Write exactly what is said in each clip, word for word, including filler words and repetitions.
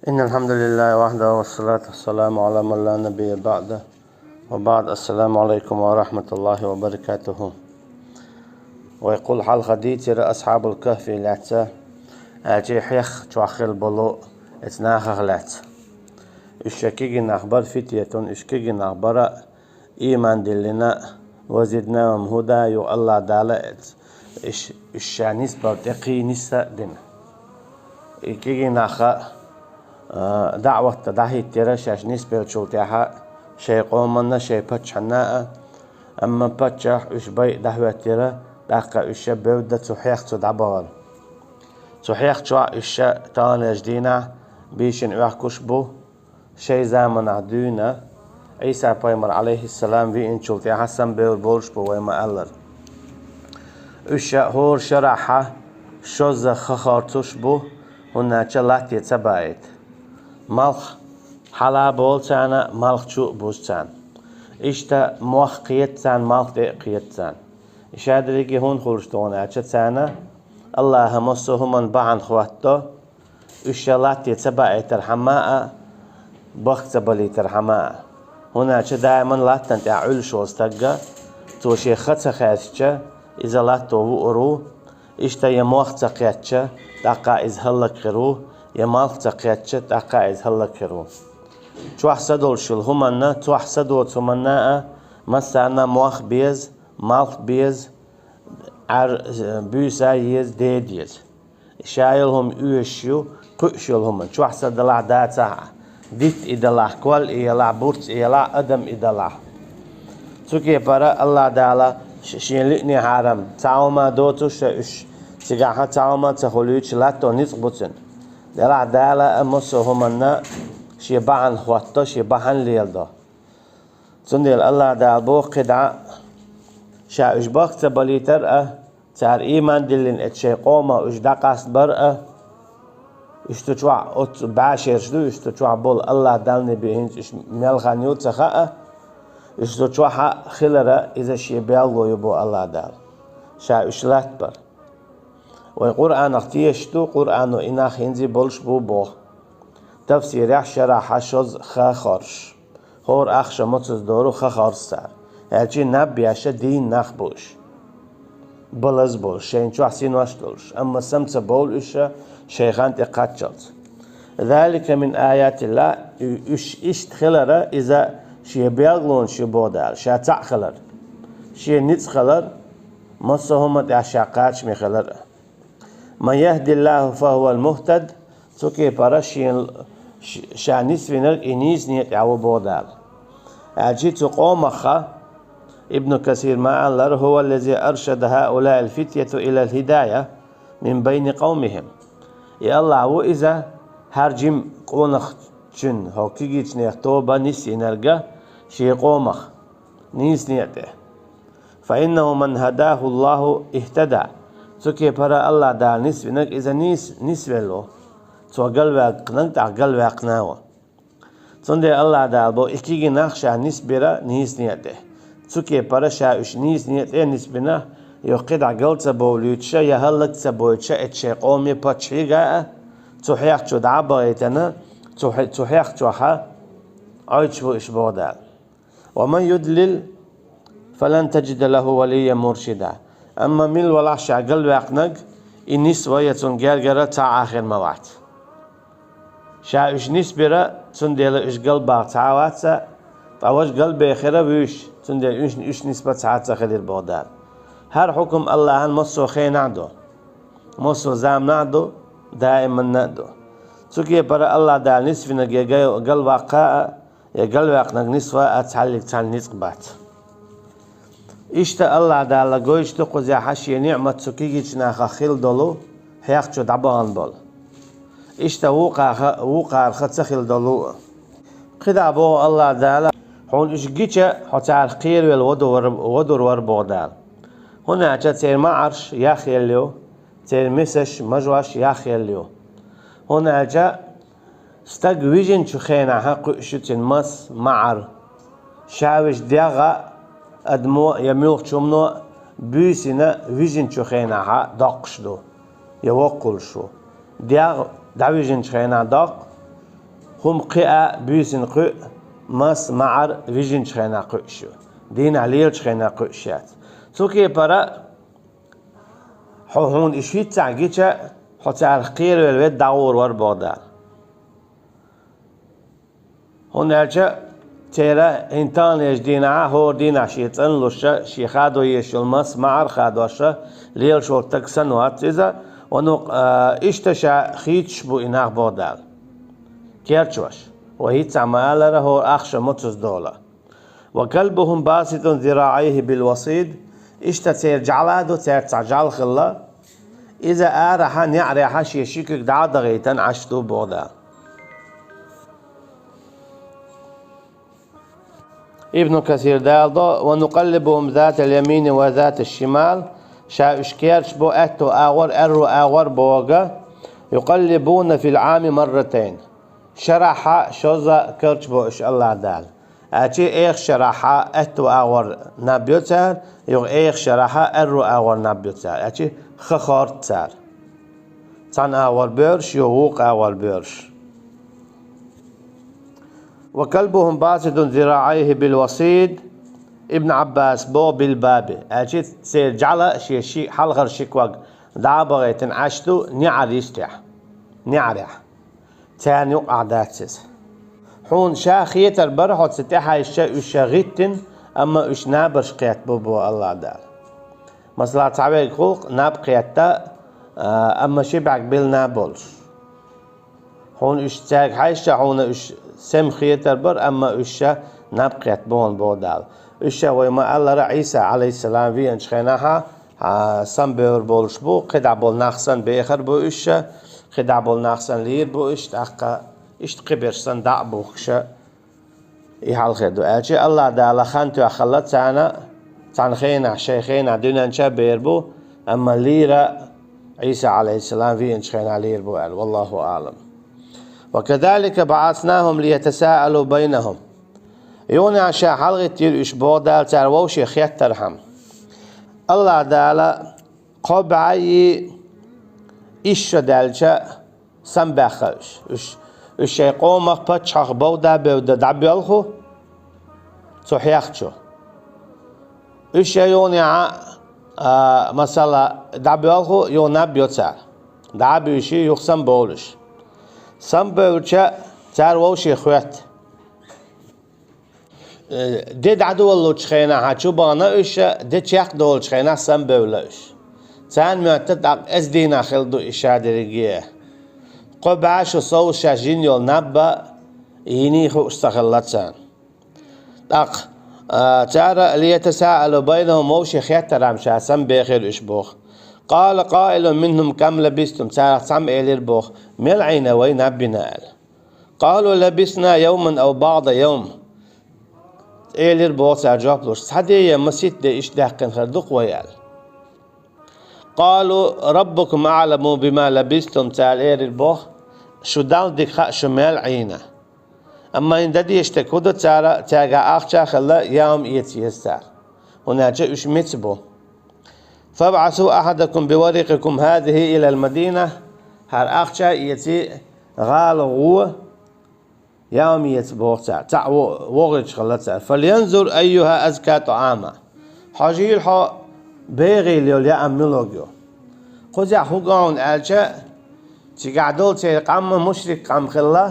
إن الحمد لله وحده والصلاة والسلام على من لا نبي بعده. وبعد، السلام عليكم ورحمة الله وبركاته. Вай кхул хьалха дийцира асхьабул кахфи лаьцна, аьлчи хьех чохь хила болу эца нахах лаьцна. Уьш ша кегий нах бара фитетун, уьш кегий нах бара ийман диллина, «وزدناهم هدى», юха Аллах Дала эц-, иш-, уьш ша нисбал тӀе кхий нисса а дина. И кегий наха, а, даӀватта дӀахӀиттира шаьш нисбелчул тӀаьхьа шайн къоманна, шайн паччахьанна а, амма паччахь уьш бай дӀахӀоьттира, тӀаккха уьш ша бевдда цу хьех цу дӀабахара. Цу хьех чохь уьш ша таханлерчу дийнахь бийшина оьхкуш бу, шайн заманахь дуьйна, Ӏийса пайхамар, алейхиссалам, виъначул тӀаьхьа самабевр болуш бу вай ма-аллара. Уьш ша хӀора шарахьа шозза ха хорцуш бу, хӀунда аьлча латте ца баийта. Малх хьала а болу царна, малх чу а бузу царна. Иштта мох кхета царна, малх тӀе а кхета царна. И ша дерриге хӀунда хуьлуш ду хьуна аьлча, царна Аллаха массо а хӀуманна бахьана хӀоттадо, уьш ша латте ца баийтархьама а, бахка ца балийтархьама а. ХӀунда аьлча даиман латтана тӀехь Ӏуьллуш волу стагга, цо шен ха ца хаьрчича, иза латто вуур ву, иштта я мох ца кхетча, тӀаккха иза хӀаллакьхир ву, я малх ца кхетча, тӀаккха иза хӀаллакьхир ву. Чохь са долуш йолу хӀуманна, цохь са доцу хӀуманна а, массарна мох беза, малх беза, Ӏар-, буьйса еза, де деза. Ша йолу хӀума оьшуш ю, кхуьуш йолу хӀума, чохь са далахь, дацахь а, дитт и далахь, кол и ялахь, бурц и ялахь, адам и далахь. Цу кепара Аллах Дала ш-, шен лиъне хьарам, цхьа хӀума доцуш ша уьш, цигахьа цхьа хӀума ца хуьлуьйтуш латто ницкъ бу цуьнан. Делахь Дала а массо а хӀуманна шен бахьана хӀотто, шен бахьана леладо. Цундела Аллах Дала боху кхидӀа, ша уьш бахка ца балийтар а, цара ийман диллина эцу шайн къомах уьш дӀакъастабар а, уьш цу чохь оццу бӀешераш ду, уьш цу чохь болу Аллах Далла бен хӀинца уьш мел хан ю ца хаьа, уьш цу чохь а хилара иза шен белгало ю боху Аллах Дала. Ша уьш латтабар. Вай Къуръанах тешаш ду, Къуръано и нах хӀинца болуш бу боху. Тафсирехь шарахьа шозза ха хоржуш. ХӀора ахча моцаза дору ха хоржу цара. Аьлчи наб беша дийна нах бу уьш. Балаз болуш, шайна чохь синош долуш, амма сам ца бовлу уьш шайн хан тӀе кхаччалц. «Залика мин аятилла», уьш иштта хилара, иза шен белгалонаш ю боху Дала, ша цхьаъ хилар, шен ницкъ хилар, массо а хӀума тӀехь ша кхачаме хилар. «Ман яхӀдиллаху фахӀувал мухтад», цу кепара шен, ш-, ша нисвинарг и нийса некъа тӀехь ву боху Дала. Аьлчи цу къомах ха, Ибну Касир ма-аллара: «ХӀуваллази аршада хӀаулаил фитьяту илал хӀидая мин байна къавмихӀим». И Аллах ву иза, хӀара жима къонахчун, хӀокху кегийчу нехан тоба нисйинарга шен къомах, нийса некъа тӀе. «ФаиннахӀу ман хӀадахӀуллахӀу ихтада». Цу кепара Аллах Дала нисвинарг иза нис-, нисвелла ву. Цо галваьккхинарг тӀаккха галваьккхина а ву. Цундела Аллах Дала боху, и кегий нах ша нисбира нийса некъа тӀе. Цу кепара ша уьш нийса некъа тӀе нисбина, я кхидӀа гал ца бовлуьйтуша, я хӀаллак ца бойтуша эцу шайн къоме паччахье а, цу хьех чу дӀа а бахийтина, цу хье-, цу хьех чохьа Ӏойтуш бу уьш боху Дала. «Ва ман юдлил, фалан таджида лахӀу валийян муршида». Амма мила валахь ша галваьккхинарг, и нисва я цунна гергара цхьа а хир ма вац. Ша уьш нисбира, цундела уьш галбаха цхьа а вац, ткъа важа галбехира вуьйш, цундела уьш, уьш нисба цхьа а ца хилира боху Дала. ХӀара хьукум Аллахьан массо а хенахь а ду, массо а заманахь а ду, даиманна а ду. Цу кепара Аллах Дала нисвинарг я гай-, галваккха а, я галваьккхинарг нисва а цхьаллиг цхьаьна ницкъ бац. Иштта Аллах Дала гойтуш ду кхузехь шен ниъмат цу кегийчу нахах хилла долу, хьех чу дӀабахана болу. Иштта вукхаха-, вукхараха ца хилла долу а. КхидӀа боху Аллах Дала: «Хьуна уьш гича, хьо царах кхеравелла вадур вара, вадур вара», боху Дала. ХӀунда аьлча церан маӀарш яхъелла ю, церан мисаш, мажош яхъелла ю. ХӀунда аьлча стаг вижинчу хенахьа кхуьуш ю цуьнан мас, маӀар. Ша вижа дегӀ а, адамо а, я муьлххачу хӀумано а буьйсина вижинчу хенахьа доккхуш ду, я воккхуш ву. ДегӀ дӀавижинчу хенахь доккху, ХӀума кхиа, буьйсанна кхуьу, мас, маӀар вижначу хенахь кхуьуш ю. Дийнахь лелачу хенахь кхуьуш яц. Цу кепара хьо хьуна уьш хӀинццехь гича, хьо царах кхеравелла ведда дӀагӀур вара боху Дала. ХӀунда аьлча церан хӀинца таханлерчу дийнахь, хӀора дийнахь шен цӀанлуш, шен хадо езаш йолу мас, маӀар хадош, лелаш волу стаг санна вац иза, ванук, а, иштта ша хийцаш бу и нах боху Дала. Керчош. Вай хӀинццехь ма-аллара, хӀора ахча муцуза долу. «Ва калбухум баситун зираӀайхи бил васид». Иштта церан жӀаьла ду, цаьрца цхьа жӀаьла хилла. Иза арахьа, неӀарехьа шен ши куьг дӀа а дахийтина Ӏаш ду боху Дала. Ибн Касир дала до: «Ва нукъаллибухум затал ямини ва заташ шимал». Ша уьш керчаш бу аьтту агӀор, аьрру агӀор боху. «Юкъаллибуна фил Ӏами марратайн». Шарахьа шозза карчабо уьш АллахӀ Дала. Аьлчи эха шарахьа аьтту агӀор наб йо цара, юха эха шарахьа аьрру агӀор наб йо цара. Аьлчи ха хорт цара. Цхьана агӀор боьрш, юха вукху агӀор боьрш. «Ва калбухум баситун зираӀайхи бил васид». Ибн Ӏаббас боху: «Бил баби». Аьлчи церан жӀаьла шен ши хьалхара ши ког дӀа а бахийтина Ӏаш ду неӀар йистехь. НеӀарехь. Царна юкъахь дац иза. Хьуна ша хетар бара хьо ца тӀехьаьжча уьш ша гӀиттина, амма уьш набарш кхетта бу боху АллахӀ Дала. Масала, цхьаверг гӀуллакх наб кхетта, а, амма ши бӀаьрг билла наб болуш. Хьуна уьш цаьрга хьаьжча, хьуна уьш сема хетар бара, амма уьш ша наб кхетта бу хьуна боху Дала. Уьш ша вай ма-аллара Ӏийса, Ӏалайхиссалам, веанчу хенахьа, а, самабевр болуш бу, кхидӀа болу нах санна бехар бу уьш ша, кхидӀа болу нах санна лийр бу уьш, тӀаккха иштта кхиберш санна дӀа а бухкуш, и хьал хир ду. Аьлчи АллахӀ Дала хан тоьххалла царна, цхьана хенахь, шайн хенахь дуьнен чу а бер бу, амма лийра Ӏийса, Ӏалайхиссалам, веанчу хенахь лийр бу аьлла. Валлаху аълам. «Ва казалика баӀаснахум лиятасаалу байнахум». Юха ша хьалгӀиттийра уьш боху Дала цара вовше хеттархьама. АллахӀ Дала кхо бӀе исс шо даьлча самабаьхна уьш. Уьш, уьш шайн къомах, паччахьах бовда а бевдда дӀабоьлху цу хьехчо. Уьш шайн юханехьа, а, масала, дӀабоьлху, юха наб йо цара. ДӀа а буьйший, юха самабовлуш. Самабевлча, цара вовше хоьтту. Э, де дӀадолалучу хенахь чу бахана уьш, де чекхдолучу хенахь самабевлла уьш. Царна моьтту тӀаккха эза дийнахь хилла ду и ша дерриге. Кхо бӀе шо совца шаьш йина йолу наб а йиний хууш ца хилла царна. ТӀаккха, а, цара лиятасаалу байнахум вовше хеттархьама ша самабехира уьш боху. Къала къаилун минхум кам лабистум, царах цхьамма элира боху, мел Ӏийна вай наб йина аьлла. Къалу лабисна йовман ав баъда йовм. Элира боху цара жоп луш, цхьа де я маситта де иштта даьккхина хир ду-кх вай аьлла. Къалу раббукум аъламу бима лабистум, цара элира боху, шу Далла дика хаьа шу мел Ӏийна. Амма хӀинца дан дезаш дерг хӀун ду цара, цаьргахь ахча а хилла, яа хӀума эца еза цара. ХӀунда аьлча уьш мица бу. ФабӀасу ахьадакум биварикъикум хӀазихӀи илал мадина, хӀара ахча а эций, гӀала гӀо, яа хӀума эца боху цара, цхьаъ во-, вогӀуьйтуш хилла цара. Фалянзур айюха азка тӀаӀама. Хьожийла хьо бегӀийла йолу яа хӀума муьлхарг ю. Кхузахь хӀун го хьуна аьлча, цигахь долу церан къам мушрик къам хилла.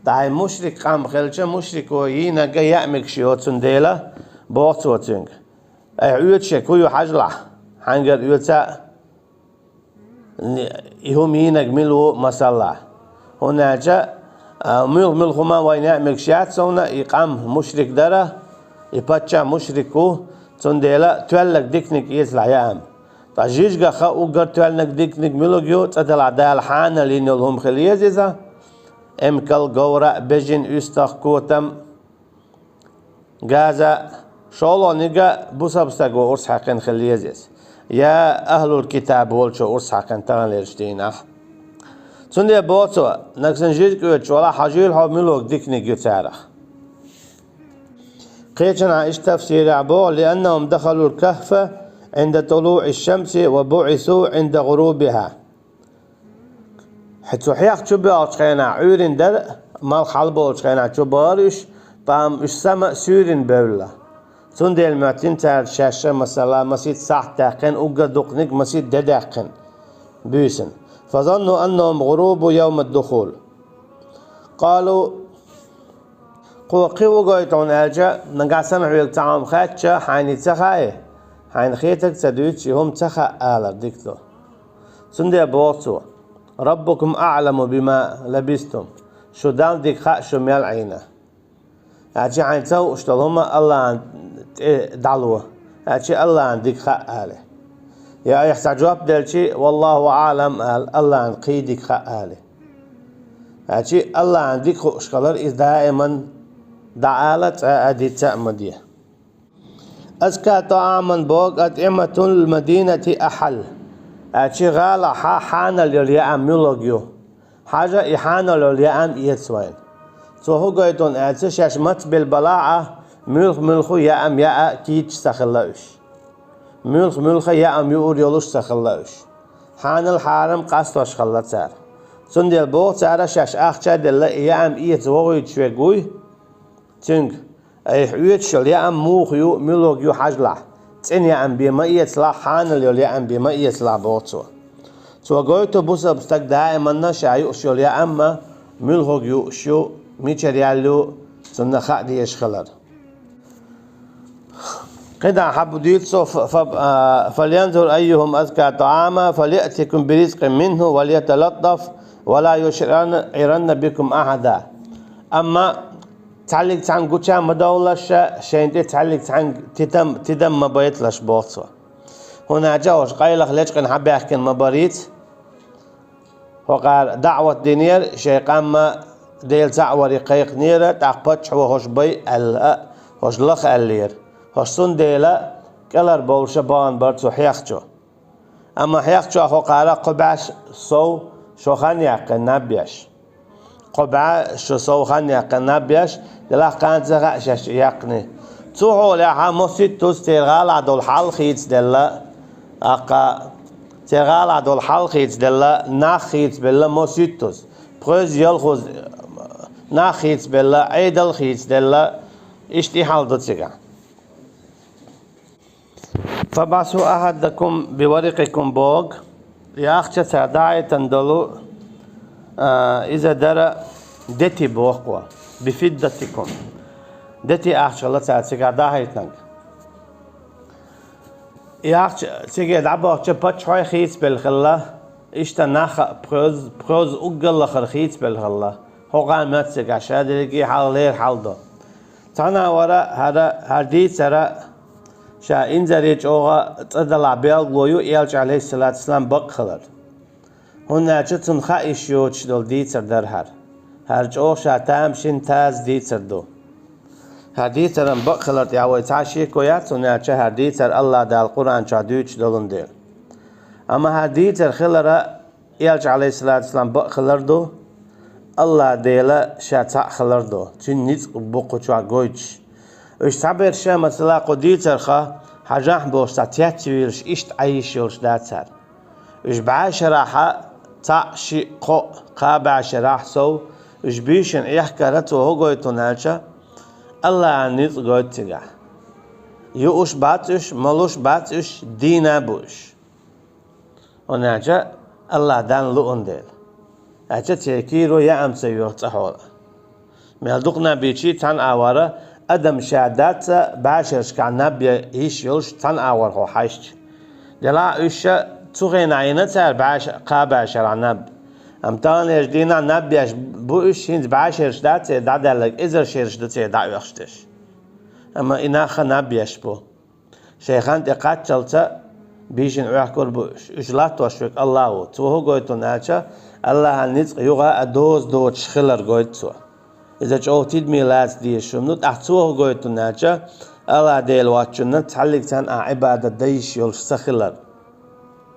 ТӀаккха мушрик къам хилча, мушрико йийнарг яа мегаш йоцун дела, боху цо цуьнга. Айхьа оьцуш ерг хӀун ю хьажалахь, хьаьнгара оьцу а, и хӀума йийнарг мила ву масала. ХӀунда аьлча, а, муьлха-муьлха хӀума вайна яа мегаш яц совна, и къам мушрик дара, и паччахь мушрик ву, цундела тоьлларг диканиг эцалахь яа хӀума. Ткъа жижигах а уггар тоьллинарг диканиг муьлхарг ю, цкъа делахь Дала хьанал йина йолу хӀума хила еза иза, эмкал, говра, бежин, уьстагӀ, котам, газа, шолгӀаниг а бусалба стаг ван урс хьаькхина хила еза иза. Я ахӀлул китаб волчо урс хьаькхина таханлерчу дийнахь. Цундела боху цо, нагахь санна жижиг оьцуш валахь, хьожийла хьо муьлхарг диканиг ю царах. Кхечанхьа иштта тафсирехь боху: «Лианнахум дахалул кахфа Ӏинда тулуӀи шамси ва буӀису Ӏинда гӀурубиха». Хьи, цу хьех чу боьлхучу хенахь Ӏуьйрина дара, малх хьалаболучу хенахь чу бахара уьш, тӀаккха уьш сама суьйрина бевлла. Цундела моьттина цара шаьш, масала, масийтта сахьт даьккхина, уггар дукханиг масийтта де даьккхина буьйсанна. فظنوا أنهم غرباء يوم الدخول. قالوا: «Кхо кхин хӀун гойту хьуна?» аьлча, нагахь санна хьоьга цхьа хӀума хаьттича, хьайна и ца хаьий? Хьайна хетарг ца дуьйцу, и хӀума ца хаьа алар дика ду. Цундела боху цо: «ربكم أعلم بما لبثتم». Шун Далла дика хаьа шу мел Ӏийна. Аьлча хьайна ца хууш долу хӀума Аллахьан тӀе дӀало. Аьлча Аллахьан дика хаьа али. Я айхьа цхьа жоп делча, «والله أعلم» ала, Аллахьан кхин дика хаьа али. Аьлча Аллахьан дика хууш хилар иза даиман дӀаала, цкъа а дицца а ма де. «أزكى طعاما» боху, «أطعمة المدينة أحل». Аьлча гӀалахь хьанал йолу яам муьлхарг ю? Хьажа, и хьанал йолу яам эца вайна. Цо хӀун гойту хьуна аьлча, шаьш маца билла балахь а, муьлх-муьлхха яам яа кийча ца хилла уьш. Муьлх-муьлхха яам юур йолуш ца хилла уьш. Хьанал-хьарам къастош хилла цара. Цундела боху цара, шаьш ахча а делла, и яам эца вохуьйтуш верг вуй, цуьнга: «Айхьа оьцуш йолу яам муха ю, муьлхарг ю хьажалахь. ЦӀена яам бен ма эцалахь, хьанал йолу яам бен ма эцалахь», – боху цо. Цо гойту бусалба стаг даиманна ша юуш йолу яам а муьлхарг юуш ю, мичара яьлла ю, цунна хаа дезаш хилар. КхидӀа хьаб дуьйцу цо: «Фа-, фа-, а, فلينظر أيهم أزكى طعاما فليأتكم برزق منه وليتلطف ولا يشعرن بكم أحدا». Амма цхьаьллиг цхьаьнга гуча а ма довлалаш, шайна тӀе цхьаьллиг цхьаьнга титам, тидам ма байталаш, боху цо. ХӀунда аьлча хӀорш къайлаха лечкъина хьабаьхкина ма барийца. ХӀокхара даӀват динера, шайн къам а Делан цхьаъ варе кхайкхинера, тӀаккха паччахьо хӀорш бай аьлла а, хӀорш лаха аьллера. ХӀорш цундела кӀелхьарбовлуш а бахана бара цу хьехчо. Амма хьехчо хӀокхара кхо бӀе сов шо хан яьккхина наб еш. Кхо бӀе шо сов хан яьккхина наб еш, делахь кхана ца хаьа шаьш и яьккхиний. Цу хьолехь масситтаза церан гӀалахь долу хьал хийцаделла, тӀаккха церан гӀалахь долу хьал хийцаделла, нах хийцабелла масситтаза. Пхоьзза, ялхазза нах хийцабелла, Ӏедал хийцаделла, иштта и хьал ду цигахь. «فابعثوا أحدكم بورقكم» боху, и ахча цара дӀахьийтина долу, а, иза дара дети боху, «بفضتكم». Дети ахча хилла цара цигахь дӀахьийтинарг. И ахча цига дӀабахча паччахьой хийцабелла хилла, иштта нах а пхоьз-, пхоьзза уггар лахара хийцабелла хилла. ХӀокху а моьтту цигахь ша дерриге хьалхалера хьал ду. Цхьана а вара хӀара, хӀара дийцара, ша инзаре чӀогӀа цӀа далахь белгало ю Элча, Ӏалайхиссалату вассалам, бакъ хилар. ХӀунда аьлча цунна хаа йиш йоцуш долу дийцар дара хӀара. ХӀара чӀогӀа ша тамашийна, таза дийцар ду. ХӀара дийцаран бакъ хилар тӀехь вай цхьа а шеко яц, хӀунда аьлча хӀара дийцар АллахӀ Дала Къуръан чохь дуьйцуш долун дела. Амма хӀара дийцар хилара Элча, Ӏалайхиссалату вассалам, бакъ хилар ду, АллахӀ Дела Ша цхьаъ хилар ду, Цуьнан ницкъ бу кху чохь гойтуш. Уьш цхьаберш, масала, кху дийцарх хьажахь бохуш, цхьа цецвуьйлуш, иштта Ӏан йиш йолуш дац цара. Уьш бӀешарахь цхьаъ, шиъ, кхоъ, кхаа бӀешарахь сов, уьш буьйшина Ӏехкара цо хӀун гойту хьуна аьлча, АллахӀан ницкъ гойту цигахь. Юуш бац уьш, молуш бац уьш, дийна бу уьш. ХӀунда аьлча АллахӀ Далла луун дела. Аьлча церан кийро яам ца йоьху цӀа хьола. Мел дукха наб йичи цхьана агӀора адам ша дац бӀешерашкахь наб ян йиш йолуш цхьана агӀорхо хьаьжча. Делахь уьш ша цу хенахь йина цара бӀеш-, кхаа бӀешарахь наб. Амма таханлерчу дийнахь наб еш бу уьш, хӀинца бӀешераш дац церан дӀадаьлларг, эзар шераш ду церан дӀаоьхуш дерш. Амма и нах наб еш бу. Шайн хан тӀе кхаччалца буьйшина Ӏехкур бу уьш. Уьш латтош верг АллахӀ ву. Цо хӀун гойту хьуна аьлча, АллахӀан ницкъ юха а доза доцуш хилар гойту цо. Иза чӀогӀа тидаме лаца дезаш хӀума ду, тӀаккха цо хӀун гойту хьуна аьлча, АллахӀ Дела воцчунна цхьаллиг цхьаьна а Ӏибадат дан йиш йолуш ца хилар.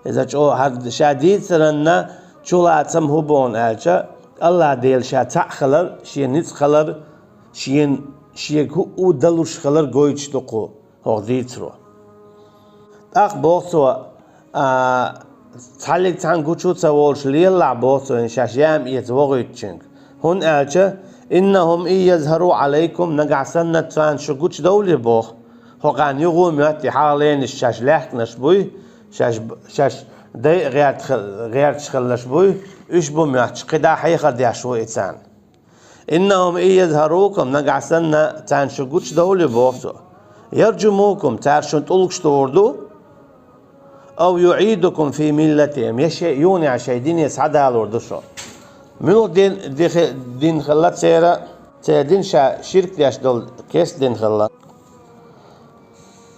Иза чӀогӀа хӀара ша дийцаранна чулацам хӀун бу хьуна аьлча, АллахӀ Дела Ша цхьаъ хилар, Шен ницкъ хилар, Шен, Шега хӀуъу далуш хилар гойтуш ду кху хӀокху дийцаро. ТӀаккха боху цо, а, Цхьаллиг цхьаьна гучу ца волуш лелалахь, боху цо, шаьш яма эца вогӀуьйтучуьнга. ХӀунда аьлча: «Иннахум ин язхару Ӏалайкум», нагахь санна царна шу гучудовлий, боху. ХӀокхарна юха а моьтту и хьагӀ-ленаш, шаьш лаьхкинарш буй, шаьш, шаьш дайа гӀерта хи-, гӀерташ хилларш буй, уьш бу моьттуш, кхидӀа хьехар деш ву и царна. «Иннахум ин язхарукум», нагахь санна царна шу гучудовлий, боху цо. «Яржумукум», цара шун тӀулгаш тухур ду. «Ав юӀидукум фи миллатихим», я шайн юханехьа шайн дине схьадалор ду шу. Муьлха дин, дихи-, дин хилла церан, церан дин ша ширк деш долу керста дин хилла.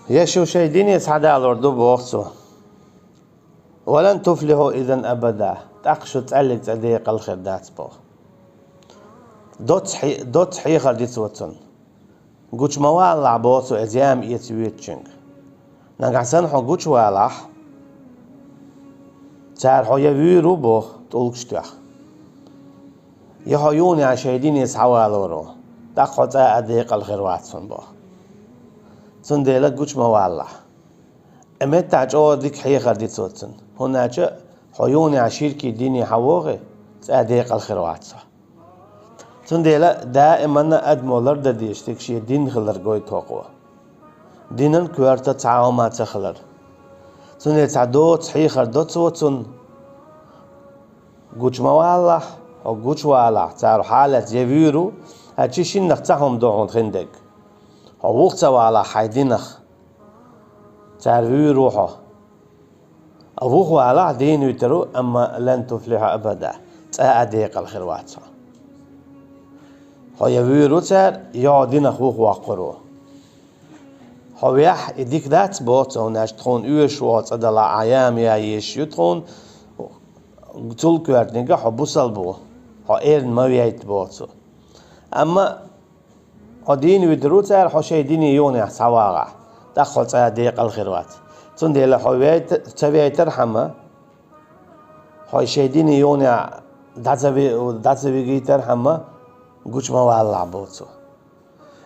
Я шу шайн дине схьадалор ду, боху цо. «Ва лан туфлиху изан абада», тӀаккха шу цӀаьллиг цӀа декъал хир дац, боху. Доцца хье-, доцца хьехар ди цо цунна. Гучу ма валалахь, боху цо, иза яма эца воьдучуьнга. Нагахь санна хьо гучу валахь, цара хьо я вуьйр ву, боху, тӀулгаш тоьхна, я хьо юханехьа шайн дине схьавалор ву, тӀаккха хьо цкъа а декъал хир вац хьуна, боху. Цундела гучу ма валалахь. И меттахь чӀогӀа дика хьехар ди цо цунна, хӀунда аьлча хьо юханехьа ширкийн дине хьан вогӀий, цкъа а декъал хир вац хьо. Цундела даиманна адамо лардан дезаш дерг шен дин хилар гойту хӀокхо. Динан коьрта цхьа а хӀума ца хилар. Цундела цхьа доцца хьехар до цо цунна. Гучу ма валалахь, хьо гучу валахь, цара хьалаца я вуьйр ву, хьан чи шиннах цхьа хӀума ду хьуна хиндерг. Хьо вуха ца валахь хьайн динах, цара вуьйр ву хьо. А вуха валахь, дийна витар ву, амма лан туфлиха абада, цкъа а декъал хир вац хьо. Хьо я вуьйр ву цара, я хьо динах вуха воккхур ву. Хьо вехь, и дика дац, боху цо, хӀунда аьлча тхуна оьшуш ву хьо цӀа далахь, ахь яма ян езаш ю тхуна, цул коьртаниг хьо бусалба ву, хьо эрна ма вейта, боху цо. Амма хьо дийна витар ву цара, хьо шайн дине юханехьа схьавагӀахь, тӀаккха хьо цкъа а декъал хир вац. Цундела хьо вейта-, ца вейтархьама, хьо шайн дине юханехьа дӀа ца ви-, дӀа ца вигийтархьама, гучу ма валалахь, боху цо.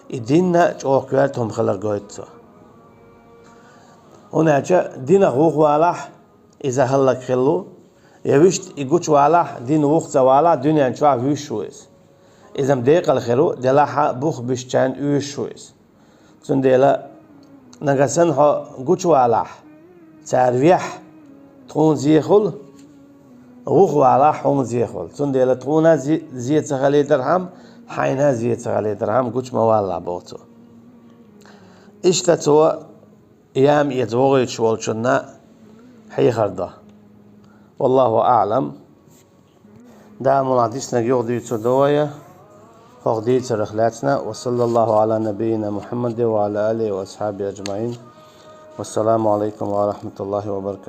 И динна чӀогӀа коьрта хӀума хилар гойту цо. ХӀунда аьлча динах вуха валахь, иза хӀаллакьхилла ву, я вуьшта и гучу валахь, дин вуха ца валахь, дуьнен чохь вуьйш ву иза. Иза-м декъал хир ву, делахь а бух бишчарна оьшуш ву иза. Цундела нагахь санна хьо гучу валахь, цара вехь, тхуна зе хуьлу, вуха валахь, хьуна зе хуьлу. Цундела тхуна зе, зе ца хилийтархьама, хьайна зе ца хилийтархьама, гучу ма валалахь, боху цо. Иштта цо яма эца вогӀуьйтуш волчунна хьехар до. Валлаху аӀлам. Дала муьлхха диснарг юха дуьйцур ду вай хӀокху дийцарх лаьцна. Ва саллаллаху Ӏала набийина Мухьаммадин ва Ӏала алихи ва асхьабихи аджмаӀин. Вассаламу Ӏалайкум ва рахьматуллахи ва баракатух.